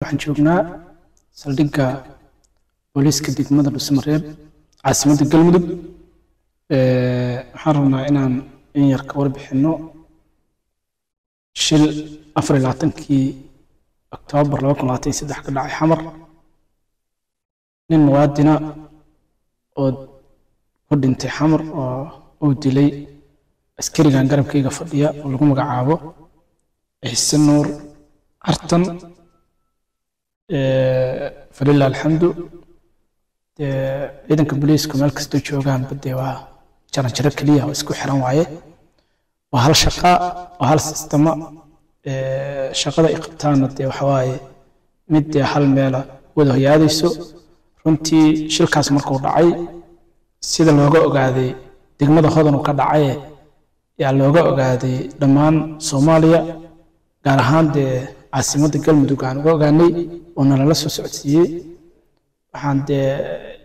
Waxaan joognaa saldhigga booliiska degmada Dhuusamareeb, caasimadda Galmudug. Waxaan rabnaa inaan in yar ka warbixino shil 24-kii Oktoobar 2023 ka dhacay Xamar. Nin muwaadina oo ku dhintay Xamar oo uu dilay askarigan garabkayga fadhiya oo lagu magacaabo Ciise Nuur Cartan. Falilah alxamdu, dee ciidanka booliisku meel kastoo joogaanba dee waa jaranjaro keliya oo isku xiran waaye, waa hal shaqa, waa hal sistema. Shaqada ay qabtaanna dee waxa waaye mid dee hal meela wada hoyaadayso. Runtii shilkaas markuu dhacay, sida looga ogaaday degmada Hodan uu ka dhacaye yaa looga ogaaday dhammaan Soomaaliya, gaar ahaan dee caasimadda Galmudug aan uga ogaanay oo nalala soo socodsiiyey. Waxaan dee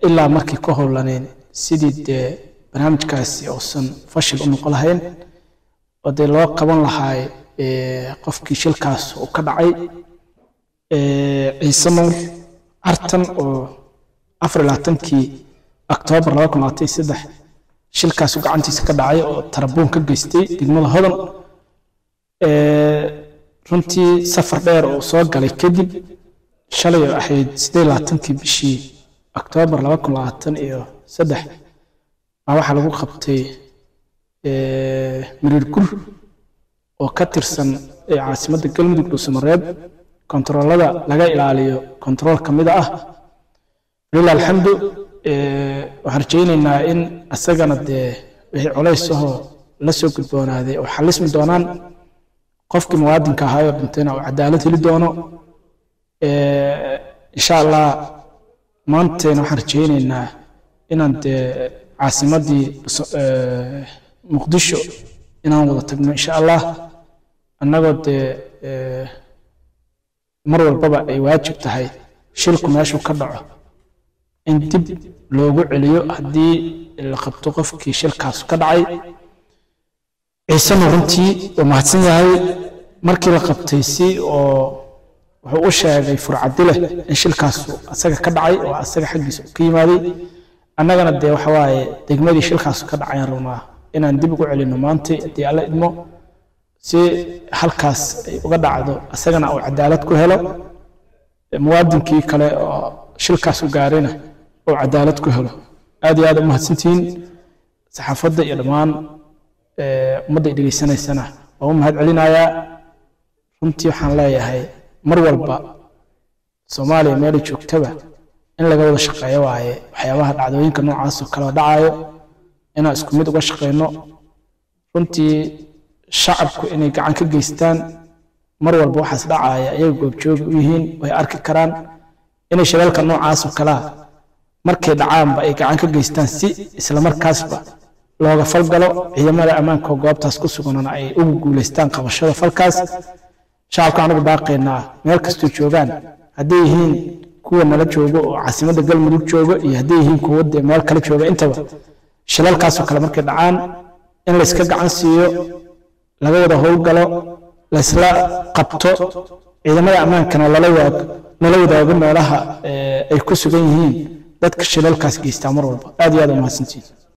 ilaa markii ka howlaneyn sidii dee barnaamijkaasi uusan fashil u noqon lahayn oo dee loo qaban lahaay qofkii shilkaas uu ka dhacay, Ciise Nuur Cartan, oo 24-kii Oktoobar 2023 shilkaasu gacantiisa ka dhacay oo tarabuun ka geystay degmada Hodan. Runtii safar dheer oo soo galay kadib, shalay oo ahayd 28-kii bishii Oktoobar 2023 baa waxaa lagu qabtay Miriir Gur oo ka tirsan caasimadda Galmudug Dhuusamareeb, kontaroolada laga ilaaliyo kontarool ka mid ah. Walilah alxamdu, waxaan rajaynaynaa in isagana dee wixii culays ahoo la soo gudboonaaday oo xalismi doonaan, qofkii muwaadinka ahaayoo dhintayna uu cadaalad heli doono insha Allah. Maantayna waxaan rajaynaynaa inaan dee caasimaddii Muqdisho inaan wada tagno insha Allah, annagoo dee mar walbaba ay waajib tahay shilku meeshuu ka dhaco in dib loogu celiyo haddii la qabto qofkii shilkaas ka dhacay. Ciisena runtii waa mahadsan yahay, markii la qabtay si oo wuxuu u sheegay furcadi leh in shilkaasu asaga ka dhacay oo asaga xaggiisa ka yimaaday. Annagana dee waxa waaye degmadii shilkaasu ka dhacayaan rabnaa inaan dib ugu celino maantay haddii Alla idmo, si halkaas ay uga dhacdo asagana uu cadaalad ku helo, muwaadinkii kale oo shilkaas u gaarayna uu cadaalad ku helo. Aad iyo aad u mahadsantihiin saxaafadda iyo dhammaan ummadda ay dhegeysanaysana waan u mahad celinayaa. Runtii waxaan leeyahay mar walba Soomaaliya meelay joogtaba in laga wada shaqeeyo waaye waxyaabaha dhacdooyinka noocaas oo kale dhacayo, inaan isku mid uga shaqeyno. Runtii shacabku inay gacan ka geystaan mar walba waxaas dhacaya, iyaga goobjoogi u yihiin, way arki karaan inay shilalka noocaas oo kalea markay dhacaanba ay gacan ka geystaan si isla markaasba looga falgalo, ciidamada ammaanka oo goobtaas ku suganana ay ugu guuleystaan qabashada falkaas. Shacabka anugu baaqaynaa meel kastoo joogaan, hadday yihiin kuwa nala joogo oo caasimadda Galmudug joogo iyo hadday yihiin kuwa dee meel kale jooga intaba, shilalkaasoo kale markay dhacaan in layska gacan siiyo, laga wada howlgalo, laysla qabto, ciidamada ammaankana lala waag lala wadaago meelaha ay ku sugan yihiin dadka shilalkaas geystaa mar walba. Aad iyo aad u mahadsantihiin.